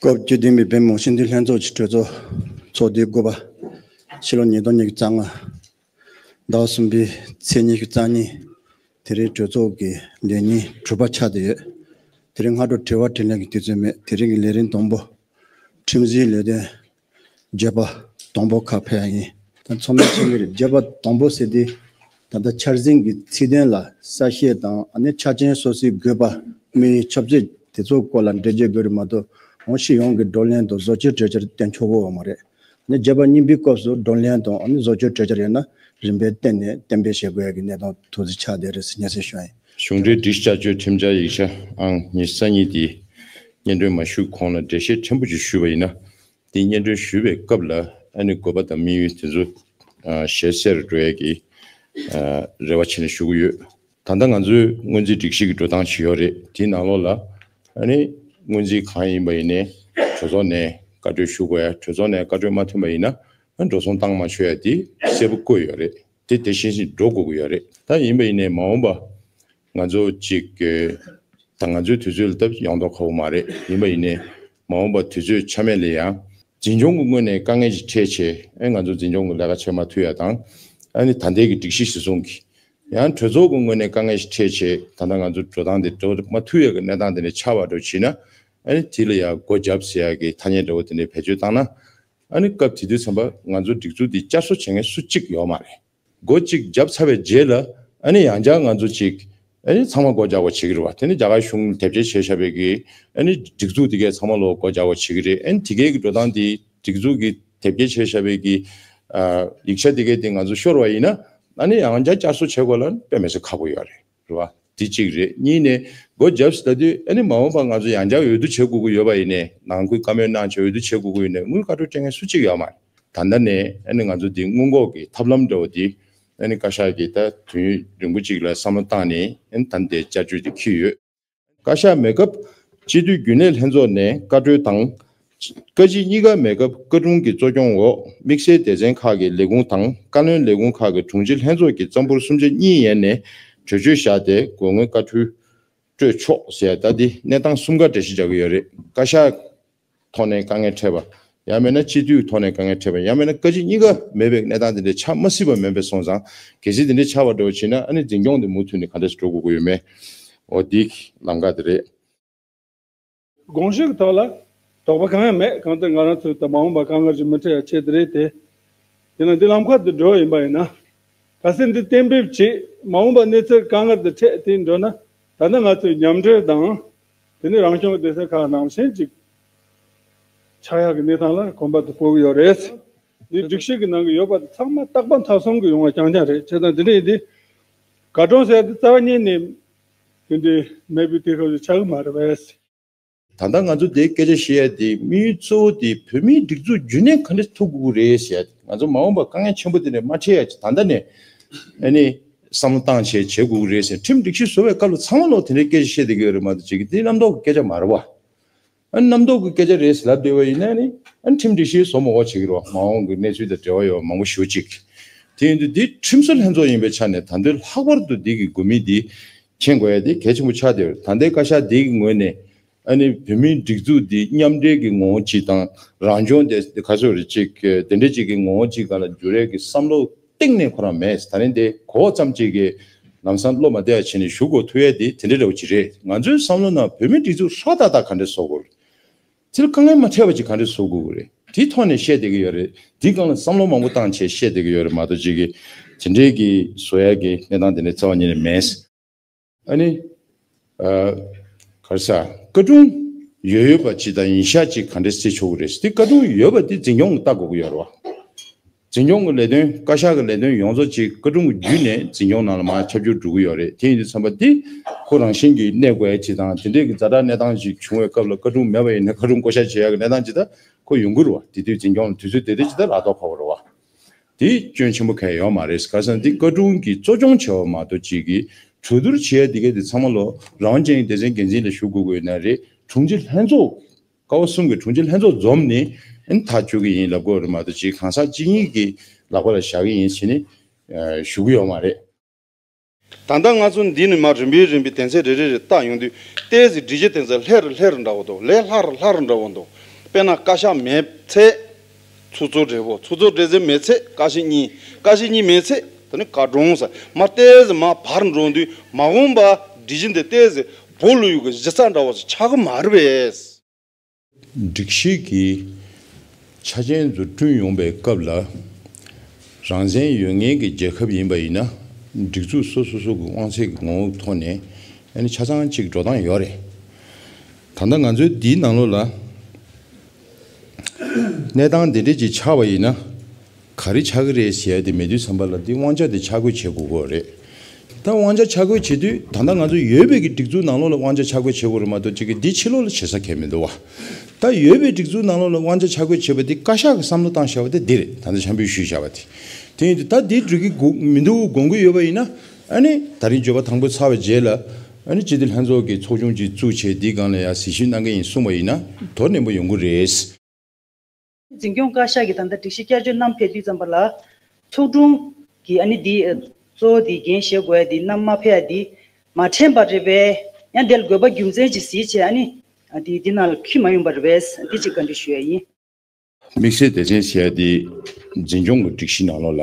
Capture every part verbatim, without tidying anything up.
སྐབས་བཅུ་བདུན་པའི་བོད་མི་མང་སྤྱི་འཐུས་ལྷན་ཚོགས་ཀྱི་གྲོས་ཚོགས་ཚོགས་དུས་དགུ་པ། ཕྱི་ལོ་ཉིས་སྟོང་ཉི་ཤུ་རྩ་ལྔ། ཟླ་གསུམ་པའི་ཚེས་ཉི་ཤུ་རྩ་གཉིས། དེ་རིང་གྲོས་ཚོགས་ཀྱི་ལས་ཉིན་དྲུག་པ་ཆགས་བསྡད་ཡོད། དེ་རིང་སྔ་དྲོ་དྲི་བ་དྲིས་ལན་གྱི་དུས་ཚོད་མེད། དེ་རིང་གི་ལས་རིམ་དང་པོ། ཁྲིམས་བཟོའི་ལས་དོན་བརྗོད་པ་དང་པོ་ཁག་ཕེབས་ཡ་ཡིན། ད་ཚང་མས་མཁྱེན་གྱི་རེད། བརྗོད་པ་དང་པོ་ཟེར་དུས། ད་ལྟ་འཆར་ཟིན་གྱི་ཚིག་དོན་ལ་གསལ་བཤད་དང་། ཨ་ནི་ཆ་རྐྱེན་སོ་སོའི་དགོས་པ། དམིགས་ཡུལ། ཆབ་སྲིད། དེ་ཚོའི་སྐོར་ལ་འགྲེལ་བརྗོད་དགོས་རེད་མ་གཏོགས། འོང་ཤེས་ཡོང་གི་བགྲོ་གླེང་དང་བཟོ་བཅོས་གྲོས་འཆར་བཏོན་ཆོག་གི་ཡོད་མ་རེད། ཨ་ནི་བརྗོད་པ་གཉིས་པའི་སྐབས་སུ་བགྲོ་གླེང་དང་། ཨ་ནི་བཟོ་བཅོས་གྲོས་འཆར་ཡོད་ན་རིམ་པས་བཏོན་ནས་གཏན་འབེབས་བྱེད་དགོས་ཡ་གི་གནས་སྟངས་དེ་ཚོ་ཆགས་བསྡད་རེད་ཟེར་སྙན་སེང་ཞུ་ཡ་ཡིན། གཞུང་འབྲེལ་སྒྲིག་གཞི་བསྐྱར་བཅོས་ཁྲིམས་འཆར་ཡིག་ཆ་ཨང་ཉི་ཤུ་རྩ་གཉིས་དེ་སྙན་སྒྲོན་མ་ཞུས་གོང་ལ་འགྲེལ་བཤད་ཕྲན་བུ་ཅིག་ཞུས་པ་ཡིན་ན། དེ་སྙན་སྒྲོན་ཞུས་པའི་སྐབས་ལ་ཨ་ནི་དགོས་པ་དང་དམིགས་ཡུལ་དེ་ཚོ་ཨ་ཞལ་གསལ་རུ་འགྲོ་ཡས་ཀྱི་ཨ་རེ་བ་བྱས་ནས་ཞུ་གི་ཡོད། ད་ལྟ་ང་ཚོའི་སྔོན་རྩིས་སྒྲིག་གཞི་གི་འགྲོ་སྟངས་ཅིག་ཡོད་རེད། དེའི་ནང་ལོགས་ལ་ཨ་ནི་སྔོན་རྩིས་གང་ཡིན་པ་ཡིན་ནའི་གྲོས་ཚོགས་ནས་བཀའ་འཁྲོལ་ཞུ་དགོས་ཡ། གྲོས་ཚོགས་ནས་བཀའ་འཁྲོལ་མ་ཐོན་པ་ཡིན་ན་ཨ་འགྲོ་སོང་བཏང་མ་ཆོག་ཡ་དེ་གསལ་པོ་བཀོད་ཡོད་རེད། དེ་དེ་བཞིན་བཞིན་འགྲོ་དགོས་ཀྱི་ཡོད་རེད། ད་ཡིན་པ་ཡིན་ནའི་མ་འོངས་པ་ང་ཚོ་གཅིག་གི་ད་ང་ཚོའི་དུས་ཚོད་ལ་སྟབས་ཡོང་མདོག་ཁ་པོ་མ་རེད། ཡིན་པ་ཡིན་ནའི་མ་འོངས་པ་དུས་ཚོད་ཆ་མེད་ལ་ཡང་འཛིན་སྐྱོང་གི་ངོས་ནས་དཀའ་ངལ་ཞིག་འཕྲད་བྱས། ཨེ་ང་ཚོ་འཛིན་སྐྱོང་གི་ལས་ཀ་བྱེད་མ་ཐུབ་ཡ་དང་། ཨ་ནི་ད་ལྟའི་གི་སྒྲིག་གཞི་གཞིར་བཟུང་གི་ཡང་གྲོས་ཚོགས་ཀྱི་ངོས་ནས་དཀའ་ངལ་ཞིག་འཕྲད་བྱས། ད་ལྟ་ང་ཚོ་འགྲོ་སྟངས་དེ་འགྲོ་མ་ཐུབ་ཡ་གི་གནས་སྟངས་དེ་ནས་ཆགས་པ་འགྲོ་བྱས་ན། ཨ་ནི་དེ་ལ་ཡང་སྒོ་བརྒྱབ་ཟེར་ཡ་གི་ཐ་སྙད་འདྲ་བོ་དེ་འདྲའི་བེད་སྤྱོད་བཏང་ན། ཨ་ནི་སྐབས་དེ་དུས་ཙམ་པ་ང་ཚོ་སྒྲིག་འཛུགས་འདི་བསྐྱར་གསོ་བྱེད་མཁན་སུ་གཅིག་ཡོད་མ་རེད། སྒོ་གཅིག་བརྒྱབ་ཚར་བའི་རྗེས་ལ་ཨ་ནི་ཡང་བསྐྱར་ང་ཚོ་གཅིག་ཨ་ནི་ཚང་མ་སྒོ་རྒྱག་དགོས་བྱེད་ཀྱི་རེད་བ། དེ་ནི་རྒྱ་གར་གཞུང་དེབ་སྐྱེལ་བྱས་བཞག་པའི་གི་ཨ་ནི་སྒྲིག་འཛུགས་དེ་གའི་ཚང་མ་ལོ་སྒོ་རྒྱག་དགོས་བྱེད་ཀྱི་རེད། ཨ་ནི་དེ་གའི་གི་འགྲོ་སྟངས་དེ་སྒྲིག་འཛུགས་ཀྱི་དེབ་སྐྱེལ་བྱས་བཞག་པའི་གི་ཨ་ཡིག་ཆ་དེ་གའི་དེ་ང་ཚོ་ཤོར་བ་ཡིན་ན། ཨ་ནི་ཡང་བསྐྱར་བསྐྱར་གསོ་བྱེད་དགོས་ལ་དཔེ་མི་སྲིད་ཁག་པོ་ཡོད་རེད། རེད་བ། དེ་གཅིག་རེད། གཉིས་ནས་སྒོ་བརྒྱབ་ཟེར་ལབ་དུས་ཨ་ནི་མ་འོངས་པ་ང་ཚོ་ཡང་བསྐྱར་འོས་བསྡུ་བྱེད་དགོས་ཀྱི་ཡོད་པ་ཡིན་ནའི། ནང་ཁུལ་བཀའ་མོལ་གནང་བྱས་འོས་བསྡུ་བྱེད་དགོས་ཀྱི་ཡོད་ནའི་དངུལ་བཀའ་འཁྲོལ་སྤྲད་མཁན་སུ་གཅིག་ཡོད་མ་རེད། ད་ལྟ་ནས་ཨ་ནི་ང་ཚོ་འདི་སྔོན་འགོག་གི་ཐབས་ལམ་འདྲ་བོ་འདི་ཨ་ནི་བཀའ་ཤག་གིས་ད་དུས་ཡུན་རིང་པོ་ཅིག་ལ་བསམ་བློ་བཏང་ནས། ཨ་ནི་ད་ལྟའི་བསྐྱར་བཅོས་འདི་འཁྱེར་ཡོད། བཀའ་ཤག་མེད་སྐབས་སྤྱི་འཐུས་རྒྱུན་ལས་ལྷན་ཚོགས་ནས་བཀའ་འཁྲོལ་དང་། བཀའ་སྤྱི་གཉིས་ཀ་མེད་སྐབས་བཀའ་དྲུང་གི་གཙོ་སྐྱོང་འོག་དམིགས་བསལ་སྡེ་ཚན་ཁག་གི་ལས་ཁུངས་དང་བཀའ་བློན་ལས་ཁུངས་ཁག་གི་དྲུང་ཆེ་ལྷན་ཚོགས་ཀྱི་རྩ་འབོར་གསུམ་ཆ་གཉིས་ཡན་ནས་གྲོས་ཆོད་བཞག་སྟེ་དགོས་ངེས་བཀའ་འཁྲོལ་སྤྲོད་ཆོག་ཟེར། ད་འདི་གནས་སྟངས་གསུམ་ཀ་འགྲེལ་བཤད་རྒྱག་གི་ཡོད་རེད། བཀའ་ཤག་ཐོག་ནས་དཀའ་ངལ་འཕྲད་པ། ཡང་མིན་ན་སྤྱི་འཐུས་ཐོག་ནས་དཀའ་ངལ་འཕྲད་པ། ཡང་མིན་ན་བཀའ་སྤྱི་གཉིས་ཀ་མེད་པའི་གནས་སྟངས་དེ་འདྲ་ཆགས་མ་སྲིད་པ་མིན་པ་སོང་ཙང་། གལ་སྲིད་དེ་འདྲ་ཆགས་པ་འདྲ་བོ་བྱས་ན་ཨ་ནི་འཛིན་སྐྱོང་དེ་མུ་མཐུད་ནས་ག་འདྲ་སེ་འགྲོ་དགོས་ཀྱི་ཡོད་མེད། འོ་འདི་ལམ་ཁ་དེ་རེད། དགོངས་གཞི་གི་ཐོག་ལ་དོགས་པ་གང་ཡང་མེད། གང་ལྟར་ང་རང་ཚོའི་ད་མ་འོངས་པ་དཀའ་ངལ་ཞིག་མི་འཕྲད་ཡ་ཆེད་དུ་རེད་དེ། དེ་ན་འདི་ལམ་ཁ་དེ་འགྲོ་ཡིན་པ་ཡིན་ན། གལ་སྲིད་འདི་གཏན་འབེབས་བྱེད། མ་འོངས་པ་གནས་ཚུལ་དཀའ་ངལ་དུ་འཕྲད་དེ་འགྲོ་ན། ད་ལྟ་ང་ཚོའི་མཉམ་འབྲེལ་དང་། དེ་ནས་རང་སྐྱོང་གི་སྡེ་ཚན་ཁག་ནང་བཞིན་ཅིག་ཆགས་ཡག་གི་གནས་སྟངས་ལ་གོམ་པ་དེ་སྤོ་གི་ཡོད་རེད། འདི་སྒྲིག་གཞི་གི་ནང་གི་ཡོད་པ་དེ་ཚང་མ་རྟག་པ་མཐའ་གསུམ་གི་ཡོང་བ་རྐྱང་རྐྱང་རེད། བྱས་ཙང་དེ་འདྲ་ཡིན་དུས། བཀའ་དྲུང་ཟེར་དེ་རྩ་བ་ཉིད་ནས་དེ་འདྲའི་མེད་པའི་དུས་སྐབས་སུ་ཆགས་ཀྱི་མ་རེད་པས། ད་ལྟ་ང་ཚོ་དེ་སྐད་ཆ་བཤད་ཡ་དེ་དམིགས་ཡུལ་གཙོ་བོ་དེ་བོད་མིའི་སྒྲིག་འཛུགས་རྒྱུན་གནས་ག་འདྲ་ཐུབ་དགོས་ཀྱི་རེད་ཟེར་ཡ་དེ། ང་ཚོ་མ་འོངས་པ་དཀའ་ངལ་ཆེན་པོ་དེ་འདྲ་མ་འཕྲད་ཡ་ཅིག་ད་ལྟ་ནས་ཨ་ནི་བསམ་བློ་བཏང་བྱས་བྱེད་དགོས་ཀྱི་རེད་ཟེར། ཁྲིམས་སྒྲིག་གཞི་བཟོ་བའི་སྐབས་ལ་ཚང་མ་ལོག་དེ་འདྲའི་སྐད་ཆ་བཤད་བསྡད་ཀྱི་ཡོད་རེད་མ་གཏོགས། ཅིག་དེ་རྣམ་རྟོག་གི་སྐད་ཆ་མ་རེད་བ། ཨ་ནི་རྣམ་རྟོག་གི་སྐད་ཆ་རེད་ཟེར་ལབ་བསྡད་པ་ཡིན་ན་ནི། ཨ་ནི་ཁྲིམས་སྒྲིག་གཞི་བཟོ་མ་དགོས་བྱེད་ཀྱི་རེད་བ། མ་འོངས་ཀྱི་གནས་ཚུལ་དང་འབྲེལ་བ་ཡོད་མང་པོ་ཞེ་པོ་ཅིག་དེ་ཡིན་དུས་འདི་ཁྲིམས་བཟོ་ལྷན་ཚོགས་ཡིན་པའི་ཆ་ནས་ད་དུང་ལྷག་པར་དུ་འདི་གི་དགོས་དམིགས་འདི་མཁྱེན་དགོས་ཡ་དེ་གལ་ཆེན་པོ་ཆགས་བསྡད་ཡོད་རེད། ད་ལྟའི་བཀའ་ཤག་འདི་གི་ངོས་ནས་ཨ་ནི་བོད་མིའི་སྒྲིག་འཛུགས་འདི་མཉམ་འབྲེལ་གྱི་ངོ་བོ་ཅིག་དང་། རང་སྐྱོང་དེ་ག་ཚོད་རེད་ཅིག་དེ་འདྲ་ཅིག་གི་ངོ་བོ་ཅིག་སྒང་ལ་འགྱུར་ཡས་ཀྱི་བསམ་བློ་གཏིང་ནས་ཁོ་རང་མེད། ད་རིང་དེ་གོ་བ་ཙམ་ཅིག་གིས་ལམ་སང་བློ་མ་བདེ་བ་བྱས་ནས་བཞུགས་དགོས་ཐུག་ཡས་དེ་དེ་འདྲ་འདྲ་བོ་ཅིག་རེད། ང་ཚོའི་བསམ་བློ་ནང་བོད་མིའི་སྒྲིག་འཛུགས་ཧྲག་ཏག་ཏག་ག་འདྲ་བཟོ་དགོས། དེ་ལ་དཀའ་ངལ་མ་འཕྲད་པ་ཅིག་ག་འདྲ་བཟོ་དགོས་ཀྱི་རེད། དེའི་ཐོག་ནས་བཤད་བསྡད་ཀྱི་ཡོད་རེད། དེའི་སྒང་ལ་བསམ་བློ་མང་པོ་བཏང་བྱས་བཤད་བསྡད་ཀྱི་ཡོད་རེད་མ་གཏོགས། ཅིག་གིས་དེ་འདྲའི་གི་བཟོ་ཡ་གི་གནས་སྟངས་དེ་འདྲ་རྩ་བ་ཉིད་ནས་མེད། ཨ་ནི། ཨ། ག་རེ་ཟ། བཀའ་དྲུང་ཡོད་ཡོད་པ་ཅིག་དང་ཡིན་ཤག་ཅིག་ག་འདྲ་བྱེད་ཆོག་གི་རེད། དེ་བཀའ་དྲུང་ཡོད་པ་དེ་འཛིན་སྐྱོང་གིས་ལྟ་དགོས་ཀྱི་ཡོད་རེད་བ། འཛིན་སྐྱོང་གི་ལས་དོན། བཀའ་ཤག་གི་ལས་དོན་ཡོངས་རྫོགས་ཅིག་བཀའ་དྲུང་གི་བརྒྱུད་ནས་འཛིན་སྐྱོང་ནང་ལ་མར་ཁྱབ་བསྒྱུར་འགྲོ་གི་ཡོད་རེད། དེ་ཡིན་དུས་ཙམ་པ་དེ་ཁོ་རང་བཞིན་གྱིས་གནས་དགོས་ཡ་ཅིག་དང་། དེ་འདྲའི་གི་ཛ་དྲག་གནས་སྟངས་ཅིག་བྱུང་བའི་སྐབས་ལ་བཀའ་དྲུང་མེད་པ་ཡིན་ན་བཀའ་དྲུང་བསྐོ་བཞག་བྱེད་ཡ་གི་གནས་སྟངས་ཅིག་ད་ཁོ་ཡོང་གི་རེད་བ། དེ་དུས་འཛིན་སྐྱོང་ལ་དུས་ཚོད་དེ་དུས་ཅིག་ད་ལག་ཐོག་ཁ་པོ་རེད་བ། དེ་སྐྱོན་ཆེན་པོ་གང་ཡང་ཡོད་མ་རེད། ག་རེ་ཟེར་ན་དེ་བཀའ་དྲུང་གིས་གཙོ་སྐྱོང་བྱས་པ་མ་གཏོགས། ཅིག་གིས་གྲོས་བསྡུར་བྱེད་ཡ་དེ་ག་དེ་ཚང་མ་ལོ་རང་དབང་ཅན་གྱི་སྡེ་ཚན་འགན་འཛིན་ལ་ཞུ་དགོས་ཀྱི་ཡོད་ན་རེད། དྲུང་ཆེ་ལྷན་ཚོགས། ཀ་བ་གསུམ་གྱི་དྲུང་ཆེ་ལྷན་ཚོགས་འཛོམས་ནས་ཨ་ནི་ཐག་གཅོད་ཀྱི་ཡིན་ལབ་དགོས་རེད་མ་གཏོགས། ཅིག་གང་ཟག་གཅིག་གཉིས་ཀྱི་ལག་པ་ལ་བཞག་གི་ཡིན་ཟེར་ནས་ཞུ་གི་ཡོད་མ་རེད། ད་ལྟ་ང་ཚོ་འདི་ནས་མར་རིམ་པས་རིམ་པས་དོན་ཚན་རེ་རེ་རེ་བལྟ་ཡོང་དུས། ཏོག་ཙམ་སྒྲིག་གཞི་དོན་ཚན་ལྷེ་རུ་ལྷེ་རུ་འདྲ་བོ་འདུག་ལས་སླ་རུ་སླ་རུ་འདྲ་བོ་འདུག་དཔེར་ན་བཀའ་ཤག་མེད་ཚེ་ཚོགས་གཙོ་སྦྲེལ་པོ། ཚོགས་གཙོ་སྦྲེལ་ཚེ་མེད་ཚེ་བཀའ་སྤྱི་གཉིས། བཀའ་སྤྱི་གཉིས་མེད་ཚེ་ད་ནི་བཀའ་དྲུང་ཟེར། མར་ཏོག་ཙམ་མར་བར་འགྲོ་དུས་མ་འོངས་པ་སྒྲིག་གཞི་འདི་ཏོག་ཙམ་སྦོ་ལུ་ཡུ་གི་གཞི་རྩ་འདྲ་བོ་ཞིག་ཆགས་ཀྱི་མ་རེད་པས། སྒྲིག་གཞི་གི་ཆ་རྐྱེན་ཚོ་བསྐྲུན་ཡོང་པའི་སྐབས་ལ། རང་བཙན་ཡོད་མཁན་གྱི་རྒྱལ་ཁབ་ཡིན་པ་ཡིན་ན། སྒྲིག་འཛུགས་སོ་སོ་སོ་གི་དབང་ཚད་ཀྱི་ངོ་བོ་ཐོག་ནས་ཨ་ནི་ཆ་ཚང་གཅིག་འགྲོ་སྟངས་ཡོད་རེད། ད་ལྟ་ང་ཚོའི་འདིའི་ནང་ལོགས་ལ་གནས་སྟངས་འདི་འདྲས་ཅིག་ཆགས་པ་ཡིན་ན། ག་རེ་ཆགས་ཀྱི་རེད་ཟེར་ཡ་དེ་མེད་དུས་ཙམ་པ་ལ་འདི་དབང་ཆ་དེ་ཆ་བགོས་བྱེད་དགོས་ཀྱི་རེད། ད་དབང་ཆ་ཆ་བགོས་བྱེད་དུས་ད་ལྟ་ང་ཚོ་ཡོད་པའི་གི་སྒྲིག་འཛུགས་ནང་ལོགས་ལ་དབང་ཆ་ཆ་བགོས་བྱེད་དགོས་རེད་མ་གཏོགས་ཅིག་གི་འདི་ཕྱི་ལོགས་ལ་བྱེད་ས་གང་ཡང་མི་འདུག་བ། ད་ཡོད་པའི་སྒྲིག་འཛུགས་ནང་ལོགས་ལ་དབང་ཆ་ཆ་བགོས་བྱེད་པ་འདི་བཀའ་ཤག་གི་བསམ་བློ་བཏང་བཞག་པ་དེ་འདི་རེད། ད་ལྟ་ཆ་འབུལ་ཞུས་བཞག་པ་དེ། དེ་ཡིན་དུས་ད་འདི་འགྲིག་གི་དགོས་མི་འདུག་དགོངས་ཀྱི་ཡོད་པ་ཡིན་ན། ཨ་ནི་ད་རིང་འབྱོར་པ་དང་པོ་ཚར་བའི་རྗེས་ལ་ཨ་ནི་སྤྱི་འཐུས་ལྷན་ཚོགས་ཀྱི་ཚོགས་ཆུང་ཅིག་བཙུགས་བྱས་འདི་སྒང་ལ་ཡང་གཟིགས་ཞིབ་གནང་མཁན་ཡིན་གསུངས་པ་ཡིན་ན་དོ་ནན་པོ་ཡོང་གི་རེད། འཛིན་སྐྱོང་བཀའ་ཤག་གིས་ད་ལྟ་སྒྲིག་གཞི་བསྐྱར་བཅོས་བསྣམས་ཕེབས་དུས་ཙམ་པ་ལ། ཚོགས་དྲུང་གིས་ཨ་ནི་འདི་གཙོ་བོ་འདི་འགན་བཞེས་དགོས་ཡ་འདི་བསྣམས་མ་ཕེབས་ཡ་འདི་མ་དྲན་པ་རེད་པས། ཡང་དེ་ལ་དགོས་པ་རྒྱུ་མཚན་ཅིག་གཟིགས་བྱས་ཨ་ནི་འདི་འདི་ནང་ལ་འཁྱེར་མ་ཡོང་པ་རེད་པས། འདི་ཅིག་བཀའ་འདྲི་ཞུ་ཡ་ཡིན། དམིགས་བསལ་སྡེ་ཚན་ཟེར་ཡ་འདི་འཛིན་སྐྱོང་གི་སྒྲིག་གཞི་ནང་ལོགས་ལ་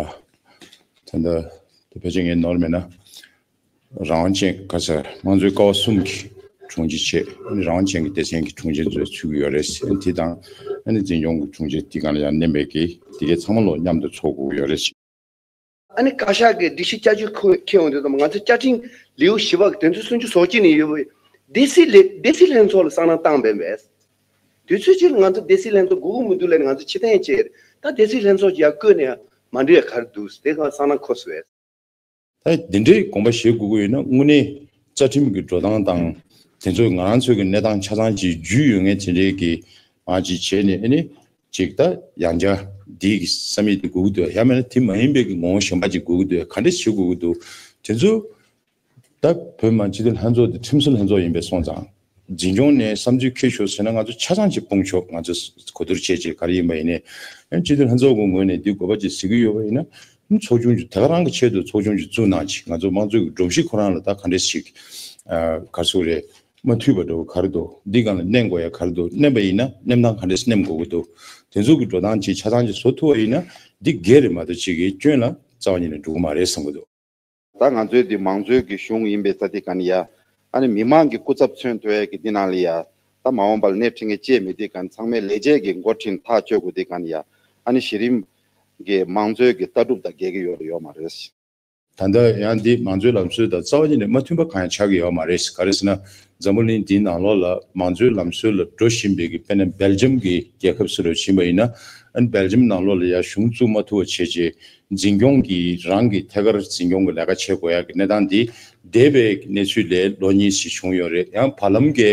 ད་ལྟ་ཕལ་ཆེར་ངས་ནོར་མེད་ན། རང་དབང་ཅན་ག་ས་དམངས་གཙོའི་ཀ་བ་གསུམ་གྱི་དྲུང་ཆེ་བྱས། ཨ་ནི་རང་དབང་ཅན་གྱི་སྡེ་ཚན་གྱི་དྲུང་ཆེ་ཚོས་ཚུད་ཀྱི་ཡོད་རེད་ཟེར། དེ་དང་ཨ་ནི་འཛིན་སྐྱོང་གི་དྲུང་ཆེ་དེ་ག་ལ་ཡང་མནན་པའི་གི་དེ་གའི་ཚང་མ་ལོ་མཉམ་དུ་ཚོགས་དགོས་ཀྱི་ཡོད་རེད་ཟེར། ཨ་ནི་བཀའ་ཤག་གི་སྒྲིག་གཞི་བསྐྱར་བཅོས་ཁོ་ཁྱེར་ཡོང་དུས་ཙམ་ང་ཚོ་བཅའ་ཁྲིམས་ལེའུ་བཞི་པ་གི་དོན་ཚན་སུམ་ཅུ་སོ་གཅིག་ནས་ཡོད་པའི་སྡེ་སྲིད་ལས་སྡེ་སྲིད་ལྷན་ཚོགས་ལ་སང་ནང་བཏང་བས་མེད། དུས་ཚོད་ཅིག་ལ་ང་ཚོ་སྡེ་སྲིད་ལྷན་ཚོགས་དགོས་ཀྱི་མི་འདུག་ལབ་ནས་ང་ཚོ་ཕྱིར་འཐེན་བྱས། ད་སྡེ་སྲིད་ལྷན་ཚོགས་ཀྱི་ཡར་བསྐོས་ནས་མ་འགྲིག་ཡ་ག་རེ་འདུག་དེ་ག་སང་ནང་འཁོར་སོང་བས། ད་འདི་འདྲའི་དགོངས་པ་བཞེས་དགོས་ཀྱི་ཡོད་ན་དངོས་གནས་རྩ་ཁྲིམས་ཀྱི་འགྲོ་སྟངས་དང་དེ་ཚོ་ང་རང་ཚོའི་གི་གནས་སྟངས་ཆ་ཚང་ཅིག་རྒྱུས་ཡོད་མཁན་དེ་འདྲའི་གི་ང་ཅིག་བྱས་ནས་ཨ་ནི་ཅིག་ད་ཡང་བསྐྱར་འདི་གི་བསམ་ཡིག་དེ་དགོས་ཀྱི་འདུག་ཡང་མིན་ན་དེ་མ་ཡིན་པའི་གི་ངོ་བོ་གཞན་པ་ཅིག་དགོས་ཀྱི་འདུག་ག་འདྲ་བྱེད་དགོས་ཀྱི་འདུག་དེ་ཚོ་ད་བོད་མི་མང་སྤྱི་འཐུས་ལྷན་ཚོགས་དེ་ཁྲིམས་བཟོ་ལྷན་ཚོགས་ཡིན་པས་སོང་ཙང་། འཛིན་སྐྱོང་ནས་བསམ་ཚུལ་འཁྱེར་ཤོག་ཟེར་ན་ང་ཚོ་ཆ་ཚང་ཅིག་སྤུངས་ཆོག་ང་ཚོ་གོ་བསྡུར་བྱས་ཅིག་ག་རེ་ཡིན་པ་ཡིན་ནའི་སྤྱི་འཐུས་ལྷན་ཚོགས་ཀྱི་ངོས་ནས་འདི་དགོས་པ་ཅིག་གཟིགས་ཀྱི་ཡོད་པ་ཡིན་ན་ཚོགས་ཆུང་ཅིག་དེ་ག་རང་གི་ཆེད་དུ་ཚོགས་ཆུང་ཅིག་བཙུགས་གནང་ཅིག་ང་ཚོ་དམངས་གཙོའི་སྒྲོམ་གཞི་ཁོ་རང་ལ་ད་ག་འདྲས་ཤིག་ག་རེ་ཟེར་དགོས་རེད། མ་མཐུན་པ་འདྲ་བོ་ག་རེ་འདུག་འདི་སྒང་ལ་མནན་དགོས་ཡ་ག་རེ་འདུག་མནན་པ་ཡིན་ན་མནན་སྟངས་ག་འདྲས་མནན་དགོས་ཀྱི་འདུག་དེ་ཚོ་གི་འགྲོ་སྟངས་ཅིག་ཆ་ཚང་ཅིག་བཟོ་ཐུབ་པ་ཡིན་ན་འདི་འགན་རེད་མ་གཏོགས་ཅིག་གི་སྐྱོན་ལ་རྩ་བ་ཉིད་ནས་འགྲོ་གི་མ་རེད་བསམ་གྱི་འདུག་ད་ང་ཚོའི་འདི་མང་གཙོའི་གི་གཞུང་ཡིན་པའི་ས་དེ་ག་ནི་ཡ། ཨ་ནི་མི་མང་གི་སྐུ་ཚབ་མཚོན་ཐུབ་ཡ་གི་འདི་ནང་ལ་ཡ། ད་མ་འོངས་པ་ལ་སྣེ་ཁྲིད་མཁན་ཅིག་མེད་དེ་ག་ནི་ཚང་མས་ལས་བྱེད་ཀྱི་འགོ་ཁྲིད་ཐག་གཅོད་དགོས་དེ་ག་ནི་ཡ། ཨ་ནི་གཞི་རིམ་གྱི་མང་གཙོའི་གི་ལྟ་གྲུབ་དང་འགལ་གྱི་ཡོད་རེད་ཡོད་མ་རེད། ད་ལྟ་ཡང་འདི་མང་གཙོའི་ལམ་སྲོལ་དང་རྩ་བ་ཉིད་ནས་མ་མཐུན་པ་གང་ཡང་ཆགས་ཀྱི་ཡོད་མ་རེད། ག་རེ་ཟེར་ན་འཛམ་བུ་གླིང་འདིའི་ནང་ལོགས་ལ་མང་གཙོའི་ལམ་སྲོལ་ལ་འགྲོ་བཞིན་པའི་གི་དཔེར་ན་སྦེལ་ཇམ་གྱི་རྒྱལ་ཁབ་ཟེར་བ་ཕྱིན་པ་ཡིན་ན། ཨ་ནི་སྦེལ་ཇམ་ནང་ལོགས་ལ་ཡ་གཞུང་བཙུགས་མ་ཐུབ་པ་བྱས་རྗེས། འཛིན་སྐྱོང་གིས་རང་གི་ཐད་ཀར་འཛིན་སྐྱོང་གི་ལས་ཀ་བྱེད་དགོས་ཡག་གི་གནས་སྟངས་འདི་འདས་པའི་གནས་ཚུལ་ལས་ལོ་གཉིས་ཤིག་བྱུང་ཡོད་རེད། ཡང་བར་ལམ་གྱི་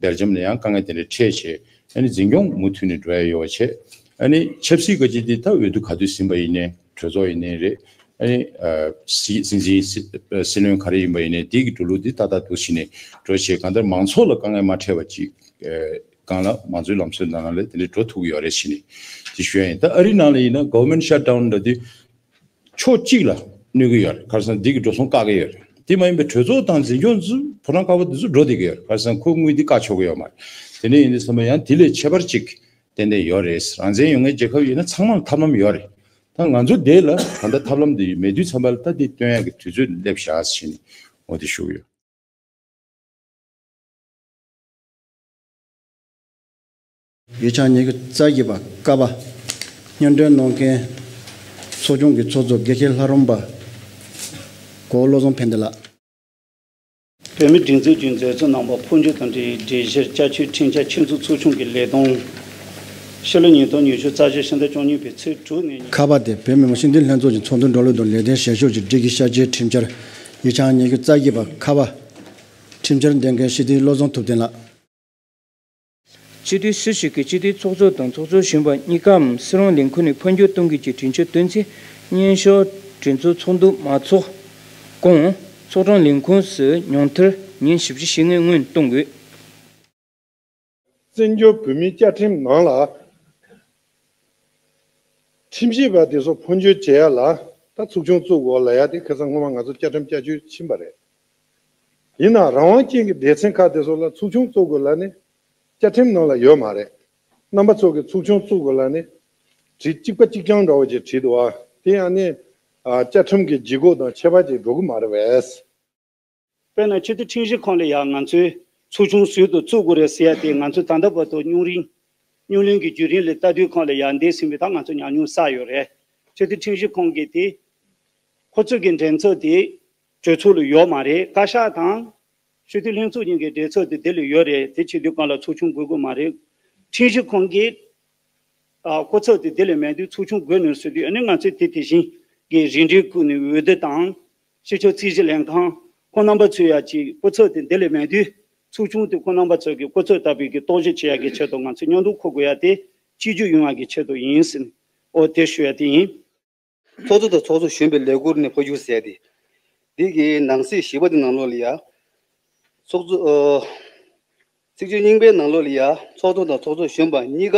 སྦེལ་ཇམ་ལ་ཡང་དཀའ་ངལ་དེ་འདྲ་འཕྲད་བྱས་ཨ་ནི་འཛིན་སྐྱོང་མུ་མཐུད་ནས་འགྲོ་ཡ་ཡོད་པ་བྱས། ཨ་ནི་ཆབ་སྲིད་ཀྱི་འདི་ད་འོས་བསྡུ་ག་དུས་ཟིན་པ་ཡིན་ནའི་གྲོས་ཚོགས་ཡིན་ནའི་རེད། ཨ་ནི་སྲིད་སྲིད་འཛིན་སྲིད་སྲིད་བློན་ག་རེ་ཡིན་པ་ཡིན་ནའི་འདི་གི་འགྲོ་ལུགས་འདི་ཏག་ཏག་འདུག་བྱས་ནས་འགྲོ་བྱས་གང་ལྟར་མང་ཚོགས་ལ་དཀའ་ངལ་མ་འཕྲད་པ་ཅིག་སྒང་ལ་མང་གཙོའི་ལམ་སྲོལ་ནང་ལ་དེ་འདྲའི་འགྲོ་ཐུབ་ཀྱི་ཡོད་རེད་ཟེར་ནས་དེ་ཞུ་ཡ་ཡིན། ད་ཨ་རིའི་ནང་ལ་ཡིན་ན་government shutdown་འདྲ་དེ་ཕྱོགས་གཅིག་ལ་གནོད་ཀྱི་ཡོད་རེད། ག་རེ་ཟེར་ན་འདི་གི་འགྲོ་སོང་བཀག་གི་ཡོད་རེད། དེ་མ་ཡིན་པའི་གྲོས་ཚོགས་དང་འཛིན་སྐྱོང་ཚོ་ཕོ་བྲང་དཀར་པོ་དེ་ཚོ་འགྲོ་བསྡད་ཀྱི་ཡོད་རེད། ག་རེ་ཟེར་ན་ཁོ་དངུལ་འདི་བཀག་ཆོག་གི་ཡོད་མ་རེད། དེ་འདྲ་ཡིན་དུས་ཙམ་པ་ཡང་དེ་ལས་ཁྱད་པར་ཅིག་ཏན་ཏན་ཡོད་རེད། རང་བཙན་ཡོད་མཁན་རྒྱལ་ཁབ་ཡིན་ན་ཚང་མ་ལ་ཐབས་ལམ་ཡོད་རེད། ད་ང་ཚོ་འདི་ལ་ད་ལྟ་ཐབས་ལམ་འདི་མེད་དུས་ཙམ་པ་ལ་ད་འདི་སྟོན་ཡག་གི་དུས་ཚོད་སླེབས་བཞག་ཟེར་ནས་འོ་དེ་ཞུ་གི་ཡོད། ཡིག་ཆ་ཉི་ཤུ་རྩ་བཞི་པ་ཀ་པ། སྙན་སྒྲོན་གནང་མཁན་ཚོགས་ཆུང་གི་ཚོགས་གཙོ་དགེ་བཤེས་ལྷ་རམས་པ་གོ་བློ་བཟང་ཕན་བདེ་ལགས། བོད་མིའི་སྒྲིག་འཛུགས་ཀྱི་མཛད་གཙོ་རྣམ་པ་འཕོ་འགྱུར་དང་འབྲེལ་བའི་གྲོས་གཞིར་བསྐྱར་བཅོས་ཁྲིམས་འཆར་ཁྱབ་མཚོན་ཚོགས་ཆུང་གི་ལས་དོན། ཕྱི་ལོ་ཉིས་སྟོང་ཉི་ཤུ་རྩ་བཞི་ཕྱི་ཟླ་བཅུ་གཉིས་པའི་ཚེས་དྲུག་ནས། ཁ་པ་དེ་བོད་མི་མང་སྤྱི་འཐུས་ལྷན་ཚོགས་ཀྱི་ཚོགས་འདུ་འགྲོ་ལུགས་དང་ལས་དོན་བྱེད་ཕྱོགས་ཀྱི་སྒྲིག་གཞི་བསྐྱར་བཅོས་ཁྲིམས་འཆར་ཡིག་ཆ་ཉི་ཤུ་རྩ་བཞི་པ་ཁ་པ། ཁྲིམས་འཆར་འདོན་མཁན་སྤྱི་འཐུས་བློ་བཟང་ཐུབ་བསྟན་ལགས། སྤྱི་འཐུས་སུ་ཞིག་གིས་སྤྱི་འཐུས་ཚོགས་གཙོ་དང་ཚོགས་གཙོ་གཞོན་པ་གཉིས་ཀའམ་སུ་རང་ལས་ཁུངས་ནས་འཕོ་འགྱུར་གཏོང་དགོས་ཀྱི་གྲོས་ཆོད་བཏོན་ཚེ། སྙན་ཞུ་གྲོས་ཚོགས་ཚོགས་འདུ་མ་འཚོགས་གོང་ཚོགས་དྲུང་ལས་ཁུངས་སུ་ཉུང་མཐར་ཉིན་བཞི་བཅུ་ཞེ་ལྔའི་སྔོན་གཏོང་དགོས། བཙན་བྱོལ་བོད་མིའི་བཅའ་ཁྲིམས་ནང་ལ། ཁྲིམས་ཞིབ་པ་དེ་ཚོ་འཕོ་འགྱུར་བྱེད་ཡ་ལ་ད་ཚོགས་ཆུང་བཙུགས་དགོས་ལབ་ཡ་དེ་ཁ་སང་སྔོན་མ་ང་ཚོ་བཅའ་ཁྲིམས་བསྐྱར་བཅོས་ཕྱིན་པ་རེད། ཡིན་ནའང་རང་དབང་ཅན་གྱི་སྡེ་ཚན་ཁག་དེ་ཚོ་ལ་ཚོགས་ཆུང་བཙུགས་དགོས་ལབ་ནས་བཅའ་ཁྲིམས་ནང་ལ་ཡོད་མ་རེད། རྣམ་པ་ཚོ་གི་ཚོགས་ཆུང་བཙུགས་དགོས་ལ་ནི་བྲིས་གཅིག་པ་གཅིག་རྐྱང་འདྲ་བོ་ཅིག་བྲིས་འདུག་ཨ། དེ་ཡང་ནི་ཨ་བཅའ་ཁྲིམས་ཀྱི་ལྗིད་ཁོག་དང་ཁྱད་པར་ཅིག་འགྲོ་གི་མ་རེད་པས། དཔེར་ན་སྤྱི་འཐུས་ཁྲིམས་ཞིབ་ཁང་ལ་ཡང་ང་ཚོས་ཚོགས་ཆུང་ཟུར་དུ་བཙུགས་དགོས་རེད་ཟེར་ཡ་དེ་ང་ཚོས་ད་ལྟ་བར་དུ་རྙོག་རིང་རྙོག་གླེང་གི་བརྒྱུད་རིམ་ལ་ལྟ་དུས་སྒང་ལ་ཡང་འདས་ཟིན་པའི་ད་ང་ཚོ་ཉམས་མྱོང་བསགས་ཡོད་རེད། སྤྱི་འཐུས་ཁྲིམས་ཞིབ་ཁང་གི་དེ་ཁོ་ཚོ་གི་འགྲན་ཚོགས་དེ་གྲོས་ཚོགས་ལ་ཡོད་མ་རེད། བཀའ་ཤག་དང་སྤྱི་འཐུས་ལྷན་ཚོགས་གཉིས་ཀྱི་གྲོས་ཚོགས་དེ་དེ་ལ་ཡོད་རེད། དེ་བྱེད་དུས་སྒང་ལ་ཚོགས་ཆུང་དགོས་དགོས་མ་རེད། ཁྲིམས་ཞིབ་ཁང་གིས་ཨ་སྐུ་ཚབ་དེ་དེ་ལས་མེད་དུས་ཚོགས་ཆུང་དགོས་ནས་ཟེར་དུས་ཨ་ནི་ང་ཚོས་དེ་དེ་བཞིན་གྱི་རིན་བསྒྲིགས་བཀོད་ནས་འོས་བསྡུ་དང་སྤྱི་ཁྱབ་རྩིས་ཞིབ་ལྷན་ཁང་ཁོང་རྣམ་པ་ཚོས་ཡ་གཅིག་སྐུ་ཚབ་དེ་དེ་ལས་མེད་དུས་ཚོགས་ཆུང་དེ་ཁོང་རྣམ་པ་ཚོ་གི་སྐུ་ཚབ་ལྟ་བུའི་གི་རྟོག་ཞིབ་བྱེད་ཡ་གི་ཆེད་དུ་ང་ཚོས་མཉམ་དུ་འཁུར་དགོས་ཡ་དེ་གཅིག་གྱུར་ཡོང་ཡ་གི་ཆེད་དུ་ཡིན་ཟེར་ནས་ཨོ་དེ་ཞུ་ཡ་དེ་ཡིན། ཚོགས་གཙོ་དང་ཚོགས་གཙོ་གཞོན་པའི་ལས་ཁུར་ནས་འཕོ་འགྱུར་ཟེར་ཏེ། འདི་གི་ནང་གསེས་བཞི་པ་དེ་ནང་ལོགས་ལ་ཡ། ཚོགས་གཙོ། ཨ། ཚིག་བརྗོད་རྙིང་པའི་ནང་ལོགས་ལ་ཡ། ཚོགས་གཙོ་དང་ཚོགས་གཙོ་གཞོན་པ་གཉིས་ཀ་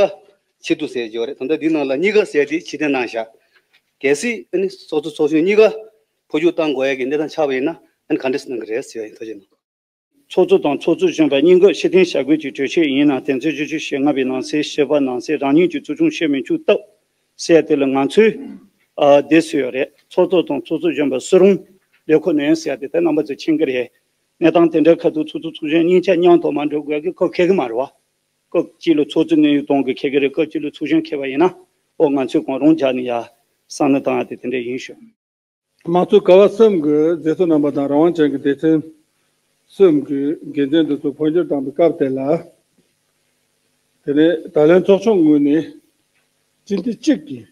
ཆེད་དུ་ཟེར་གྱི་ཡོད་རེད། ད་ལྟ་འདི་ནང་ལ་གཉིས་ཀ་ཟེར་ཏེ་ཕྱིར་འཐེན་གནང་བཞག་གལ་སྲིད་ཨ་ནི་ཚོགས་གཙོ་ཚོགས་གཞོན་གཉིས་ཀ་འཕོ་འགྱུར་གཏང་དགོས་ཡ་གི་གནས་སྟངས་ཆགས་པ་ཡིན་ན་ཨ་ནི་ག་འདྲ་སེ་གནང་གི་རེད་ཟེར་བ་ཡིན། ཐུགས་རྗེ་གནང་། ཚོགས་གཙོ་དང་ཚོགས་གཙོ་གཞོན་པ་གཉིས་ཀ་ཕྱིར་འཐེན་བྱ་དགོས་ཀྱི་གྲོས་ཆོད་ཡིན་ན་དོན་ཚན་བཅུ་བཅུ་ཞེ་ལྔ་པའི་ནང་གསེས་བཞི་པ་ནང་གསེས་རང་ཉིད་ཀྱི་ཚོགས་ཆུང་བཤད་མི་ཆོག་སྟབས་ཟེར་དེ་ལ་ང་ཚོས་ཨ་འདི་ཟེར་ཡོད་རེད། ཚོགས་གཙོ་དང་ཚོགས་གཙོ་གཞོན་པ་སུ་རུང་ལས་ཁུར་ནོན་ཟེར་དེ་ད་རྣམ་པ་ཚོས་མཁྱེན་གྱི་རེད། གནས་སྟངས་དེ་འདྲའི་ཁ་ཐུག་ཚོགས་གཙོ་ཚོགས་གཞོན་གཉིས་ཆ་མཉམ་དུ་མ་འགྲོ་དགོས་ཀྱི་སྐབས་འཁེལ་གྱི་མ་རེད་བ། སྐབས་གཅིག་ལ་ཚོགས་གཙོ་གནས་དབྱུང་གཏོང་གི་འཁེལ་གྱི་རེད། སྐབས་གཅིག་ལ་ཚོགས་གཞོན་འཁེལ་བ་ཡིན་ན་ཨོ་ང་ཚོས་གང་རུང་རྒྱག་ནས་ཡ་བསམ་བློ་བཏང་ཡ་དེ་དེ་འདྲ་ཡིན་ཞུ། དམངས་གཙོའི་ཀ་བ་གསུམ་གྱི་མཛད་གཙོ་རྣམ་པ་དང་རང་དབང་ཅན་གྱི་སྡེ་ཚན་གསུམ་གྱི་འགན་འཛིན་དེ་ཚོ་འཕོ་འགྱུར་བཏང་པའི་སྐབས་དེ་ལ། དེ་ནས་ད་ལན་ཚོགས་ཆུང་ངོས་ནས་སྤྱི་འཐུས་གཅིག་གིས་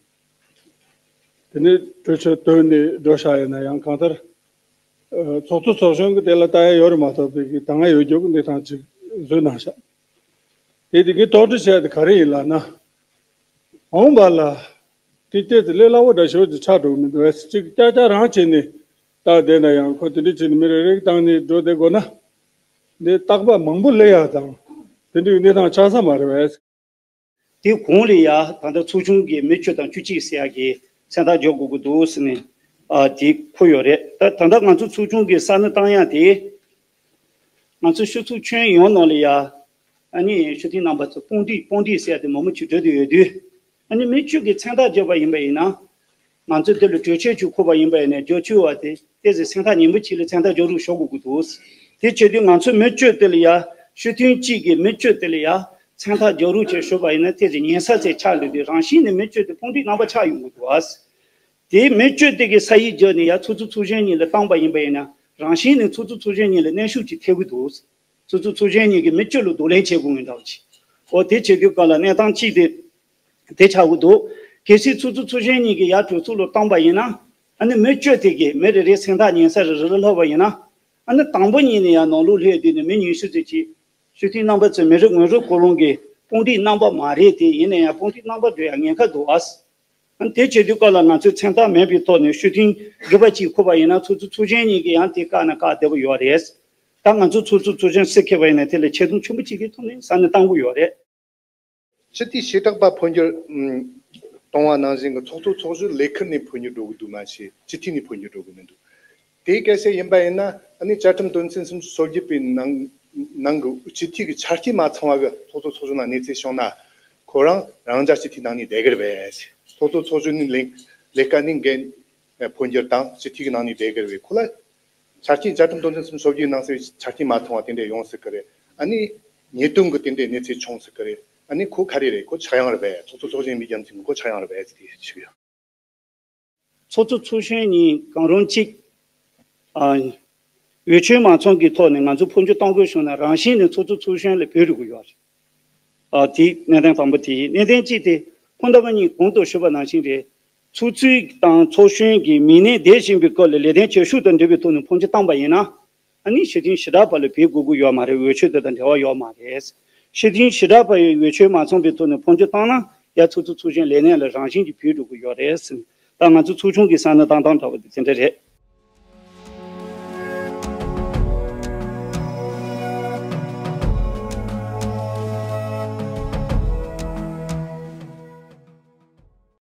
དེ་ནས་གྲོས་ཆོད་བཏོན་ནས་འགྲོ་བཞག་ཡོད་ན་ཡང་གང་ལྟར་ཚོགས་གཙོ་ཚོགས་གཞོན་གྱིས་དེ་ལ་ལྟ་ཡ་ཡོད་རེད་མ་གཏོགས་པའི་གི་ད་སྔ་ཡོད་རྒྱུ་གི་གནས་སྟངས་ཅིག་བཟོས་གནང་བཞག་དེ་དེ་གའི་དོགས་འདྲི་བྱས་ཏེ་ག་རེ་ཡིན་ལབ་ན། འོང་བ་ལ། དེ་ལྟས་དེ་ལས་སླ་བོ་འདྲ་ཞིག་ཅིག་ཆགས་འགྲོ་གི་མི་འདུག་ཨེ་ཅིག་ཀྱག་ཀྱག་རང་བྱས་ནས་ད་བསྡད་ན་ཡང་ཁོ་དེ་འདྲ་བྱས་ནས་མི་རེ་རེ་བཏང་ནས་འགྲོ་བསྡད་དགོས་ན། འདི་རྟག་པར་མང་པོ་སླེབས་ཡག་དང་དེ་འདྲའི་གནས་སྟངས་ཆགས་ས་མ་རེད་པས། དེ་གོང་ལ་ཡ་ད་ལྟ་ཚོགས་ཆུང་གི་མི་བཅུ་དང་བཅུ་གཅིག་ཟེར་ཡག་གི་མཚན་རྟགས་འཇོག་དགོས་ཀྱི་འདུག་ཟེར་ནས་ཨ་དེ་འཁོད་ཡོད་རེད། ད་ད་ལྟ་ང་ཚོ་ཚོགས་ཆུང་གི་ས་གནས་བཏང་ཡག་དེ། ང་ཚོ་ཕྱི་ཚོགས་ཁྱོན་ཡོངས་ནང་ལ་ཡ། ཨ་ནི་ཕྱི་ཐིང་རྣམ་པ་ཚོ་དཔུང་སྒྲིག་དཔུང་སྒྲིག་ཟེར་ཏེ་མང་པོ་ཅིག་འགྲོ་བསྡད་ཡོད་དུས། ཨ་ནི་མི་བཅུ་གི་མཚན་རྟགས་བརྗོད་པ་ཡིན་པ་ཡིན་ན། ང་ཚོ་དེ་ལ་གྲོས་ཆོད་ཅིག་འཁོད་པ་ཡིན་པ་ཡིན་ན་བརྗོད་ཆོད་བ་དེ་ཏོག་ཙམ་མཚན་རྟགས་ཉིན་པོ་གཅིག་ལ་མཚན་རྟགས་འཇོག་རོགས་ཞུ་དགོས་ཀྱི་འདུག་དེ་བྱེད་དུས་ང་ཚོ་མི་བཅུ་དེ་ལ་ཡ་ཕྱི་ཐིང་གཅིག་གི་མི་བཅུ་དེ་ལ་ཡ་མཚན་རྟགས་འཇོག་རོགས་ཅིག་ཞུ་བ་ཡིན་ན་ཏོག་ཙམ་ཉན་ས་ཚད་ཆགས་འདུག་དུས་རང་བཞིན་ནས་མི་བཅུ་དེ་དཔུང་སྒྲིག་རྣམ་པ་ཆགས་ཡོང་གི་འདུག་ཨ། དེའི་མི་བཅུ་དེ་གི་ས་ཡིག་བརྒྱབ་ནས་ཡ་ཚོགས་གཙོ་ཚོགས་གཞོན་གཉིས་ལ་བཏང་པ་ཡིན་པ་ཡིན་ན་རང་བཞིན་ནས་ཚོགས་གཙོ་ཚོགས་གཞོན་གཉིས་ལ་གནོན་ཤུགས་ཅིག་ཐེབས་ཀྱི་འདུག་ཚོགས་གཙོ་ཚོགས་གཞོན་གཉིས་ཀྱིས་མི་བཅུ་ལ་གདོང་ལེན་བྱེད་དགོས་ངེས་འདྲ་བ་ཅིག་ཨོ་དེ་བྱེད་དུས་སྐབས་ལ་གནས་སྟངས་གཅིག་དེ་དེ་ཆགས་ཀྱི་འདུག་གལ་སྲིད་ཚོགས་གཙོ་ཚོགས་གཞོན་གཉིས་ཀྱིས་ཡར་གྲོས་ཚོགས་ལ་བཏང་པ་ཡིན་ན་ཨ་ནི་མི་བཅུ་དེ་གིས་མི་རེ་རེའི་མཚན་རྟགས་ཉན་ས་རེ་རེ་ལ་ལྷག་པ་ཡིན་ན་ཨ་ནི་དང་པོ་ཉིད་ནས་ཡར་ནང་ལོགས་སླེབས་དུས་ནས་མི་ཉི་ཤུ་ཙམ་ཅིག་ཕྱི་ཐིང་རྣམ་པ་ཚོས་མི་རེ་ངོ་རེ་ཀུན་སློང་གི་དཔུང་སྒྲིག་རྣམ་པ་མ་རེད་དེ་ཡིན་ན་ཡང་དཔུང་སྒྲིག་རྣམ་པ་འགྲོ་ཡ་ཉེན་ཁ་འདུག་ཨ། ཨ་ནི་དེ་བྱེད་དུས་སྐབས་ལ་ང་ཚོས་མཚན་རྟགས་མེད་པའི་ཐོག་ནས་ཕྱི་ཐིང་དགུ་པ་གཅིག་འཁོད་པ་ཡིན་ན་ཚོགས་གཙོ་ཚོགས་གཞོན་གཉིས་ཀྱིས་ཡང་དེ་བཀག་ན་བཀག་བདེ་པོ་ཡོད་རེད། ད་ང་ཚོ་ཚོགས་གཙོ་ཚོགས་གཞོན་སུ་འཁེལ་བ་ཡིན་ན་དེ་ལ་ཆེ་མཐོང་ཆེན་པོ་གཅིག་གི་ཐོག་ནས་ས་ནས་བཏང་གི་ཡོད་རེད། སྤྱི་འཐུས་བྱེ་བྲག་པ་འཕོ་འགྱུར་ཨུམ་གཏོང་བ་ནང་བཞིན་གྱི་ཚོགས་གཙོ་ཚོགས་གཞོན་ལས་ཁུར་ནས་འཕོ་འགྱུར་འགྲོ་གི་འདུག་མ་གཞི་སྤྱི་འཐུས་ནས་འཕོ་འགྱུར་འགྲོ་གི་མི་འདུག་དེའི་སྐད་ཆ་ཡིན་པ་ཡིན་ན་ཨ་ནི་བཅའ་ཁྲིམས་དོན་ཚན་སུམ་ཅུ་སོ་བརྒྱད་པའི་ནང་ནང་གི་སྤྱི་འཐུས་ཀྱི་ཆ་རྐྱེན་མ་ཚང་བ་གི་ཚོགས་གཙོ་ཚོགས་གཞོན་ལ་གནས་ཚུལ་བྱུང་ན་ཁོ་རང་རང་འཇགས་སྤྱི་འཐུས་ནང་ནས་བསྡད་ཀྱི་རེད་པས། ཚོགས་གཙོ་ཚོགས་གཞོན་ནི་ལས་ལས་ཀ་ནི་འགན་འཕོ་འགྱུར་དང་སྤྱི་འཐུས་ཀྱི་ནང་ནས་བསྡད་ཀྱི་རེད་པས། ཁོ་ལ་ཆ་རྐྱེན་བཅའ་ཁྲིམས་དོན་ཚན་སུམ་ཅུ་སོ་བརྒྱད་ནང་གསལ་ཆ་རྐྱེན་མ་ཚང་བ་དེ་འདྲ་ཡོང་སྲིད་ཀྱི་རེད། ཨ་ནི་ཉེས་རྡུང་གི་དེ་འདྲའི་གནས་ཚུལ་བྱུང་སྲིད་ཀྱི་རེད། ཨ་ནི་ཁོ་ག་རེ་རེད། ཁོ་ཆག་ཡང་རེད་པས། ཚོགས་གཙོ་ཚོགས་གཞོན་མི་རྒྱ་མཚན་གྱི་ཁོ་ཆག་ཡང་རེད་པས་ཟེར་ཏེ་ཞུ་ཡ། ཚོགས་གཙོ་ཚོགས་གཞོན་གཉིས་གང་རུང་གཅིག་ཨ། འོས་ཆོས་མ་ཚང་གི་ཐོག་ནས་ང་ཚོ་འཕོ་འགྱུར་གཏོང་དགོས་བྱུང་ན་རང་བཞིན་ནས་ཚོགས་གཙོ་ཚོགས་གཞོན་ལ་འབུལ་རུ་གི་ཡོད་རེད། ཨ། དེ་གནད་དོན་དང་པོ་དེ་ཡིན། གནད་དོན་གཅིག་དེ་ཁོང་རྣམ་པ་གཉིས་གོང་དུ་ཞུས་པ་ནང་བཞིན་རེད། ཚོགས་གཙོ་དང་ཚོགས་གཞོན་གྱི་མི་སྣས་འདས་ཟིན་པའི་སྐོར་ལ་ལས་དོན་བྱེད་ཤུགས་དང་འབྲེལ་བའི་ཐོག་ནས་འཕོ་འགྱུར་བཏང་པ་ཡིན་ན། ཨ་ནི་སྤྱི་འཐུས་ཞེ་དྲག་པ་ལ་འབུལ་དགོས་ཀྱི་ཡོད་མ་རེད། འོས་ཆོས་དེ་དང་འབྲེལ་བ་ཡོད་མ་རེད། སྤྱི་འཐུས་ཞེ་དྲག་པ་ཡི་འོས་ཆོས་མ་ཚང་པའི་ཐོག་ནས་འཕོ་འགྱུར་བཏང་ན་ཡ་ཚོགས་གཙོ་ཚོགས་གཞོན་ལས་གནས་ལ་རང་བཞིན་གྱིས་འབུལ་འགྲོ་གི་ཡོད་རེད་ཟེར། ད་ང་ཚོ་ཚོགས་ཆུང་གི་ས་ནས་བཏང་སྟངས་འདྲ་བོ་དེ་དེ་འདྲ་རེད།